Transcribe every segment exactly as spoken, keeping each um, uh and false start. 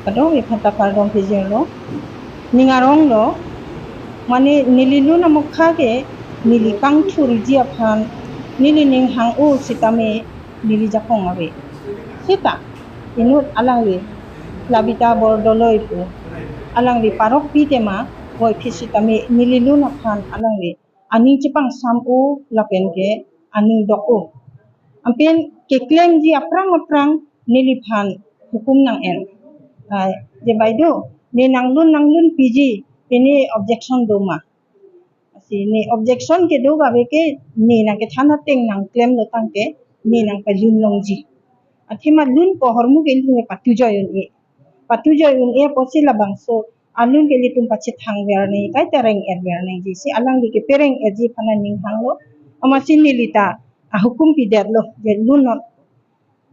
Kadokave aphan ta kardom pajirlo. Ning aronglo, mane neli lun amokha ke neli kangthurji aphan neli ning hang-o sitame neli jakong ave. Seta inut alangli Labita Bordoloi pu alangli parokpi tema voiphit sitame neli lun aphan alangli aning chepangsam-o lapen ke aning dok-o. Anpen keklemji aphrang aphrang neliphan hukum nang-en. Ah, je bai do, ne nanglun nanglunpiji, pine objection do ma? Lasi ne objection kedo kave ke ne nangkethan ateng nangklemlo tangte ne nangpalun longji. Athema lun ko ahormu ke lun ke patujoi un-e. Patujoi un-e apotsi labangso alun ke ilitum pachethang ver nang, kaita reng-et ver nangji si alangli ke pereng-etji aphan aning hanglo. Amatsi neli ta ahukum pidetlo je lunnon.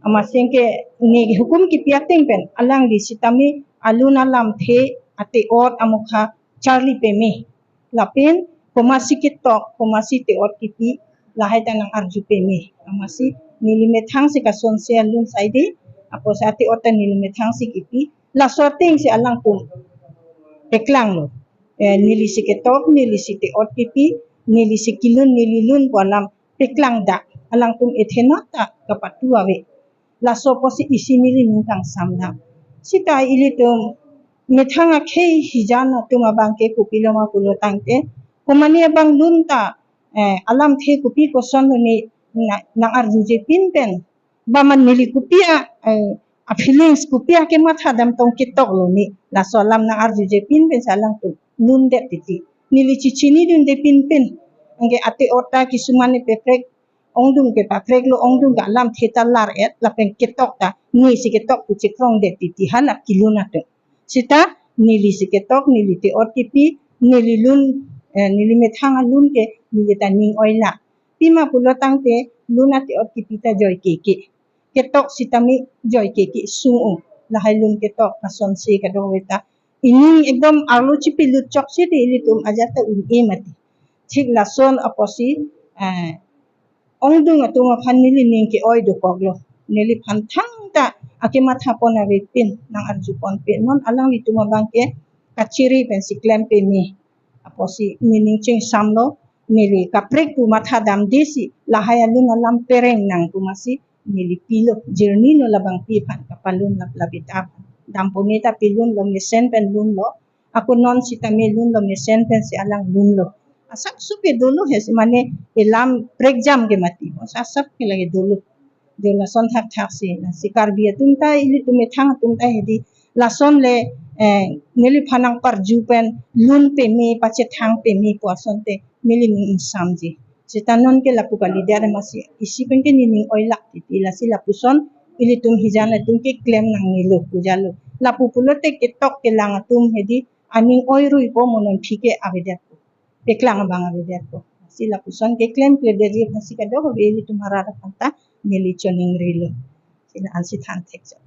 Amatsi ke ne hukum kipi ateng pen alangli sitame alun alamthe, ate-ot amokha charli peme. Lapen komatsi ketok, komatsi te-ot kipi, lahai ta nang-arju peme. Amatsi neli methang si kasonsi alun saide, apotsi ate-ot ta neli methang si kipi, laso ateng si alangtum peklanglo. Eh, neli si ketok, neli si te-ot kipi, neli si kelun, neli lun pu alam peklang dak, alangtum ethenot ta kapatu ave. Laso apotsi isi neli ning kangsam dak. Seta ilitum methang akhei hijan atum abang ke kopilo ma pulo tangte, komane abang lun ta, eh, alamthe kopi kosonlo ne na-, nang-arjuje pin pen, ba man neli kopi a, eh, a feelings kopi akematha dam tong ketoklo ne, laso alam nang-arjuje pin pen si alangtum lundet titi. Neli chechinidunde pin pen, anke ate-ot ta kisuman ne peprek, ongdung ke papreklo, ongdung ke alamthe ta lar-et lapen ketok ta ne si ketok pu chekrongdet titi hala kelun atum. Seta neli si ketok, neli te-ot kipi, neli lun, eh, neli methang alun ke neli ta ning oilak. Pima pulo tangte lun ate-ot kipi ta joike ke, ketok sitame joike ke sung-o. Lahai lun ketok kasonsi kadokave ta ining ekdom arlo chipilut chok si te ilitum ajat ta un-e mati. Thik lason apotsi, eh, ongdung atum aphan neli ning ke-oi dokoklo. Neliphan thangta akematha pon ave pin, nang-arju pon pin. Non alanglitum abang ke kachiri pensi klem peme. Apotsi nening chingsamlo, neli kaprek pu matha damde si lahai alun alam pereng nang pu amatsi neli pilo, jirnilo labangpi aphan kapalun lap Labita aphan. Dampo ne ta pilunlo, mesen pen lunlo. Ako non sitame lunlo, mesen pen si alang lunlo. Asap sup ke dolo he si mane elam prekjam ke mati. Asap ke lagi dolo. Jo lason thakthak si, lasi Karbi atum ta, ilitum methang atum ta hedi lason le, eh, neliphan nang-arju pen lun peme, pachethang peme pu asonte neli ning ingsamji. Seta non ke lapu kalidet amatsi isi pen ke nening oilak titi, lasi lapuson ilitum hijan atum ke klem nangnelo pu jalo. Lapu pulote ketok kelang atum hedi aning oirui po, mo non aphi ke avedetpo, peklang abang avedetpo. Si lapuson ke klemkledetji aphansi kadokave ilitum arat aphan ta neli choningrilo. Si la-ansi than thek chok.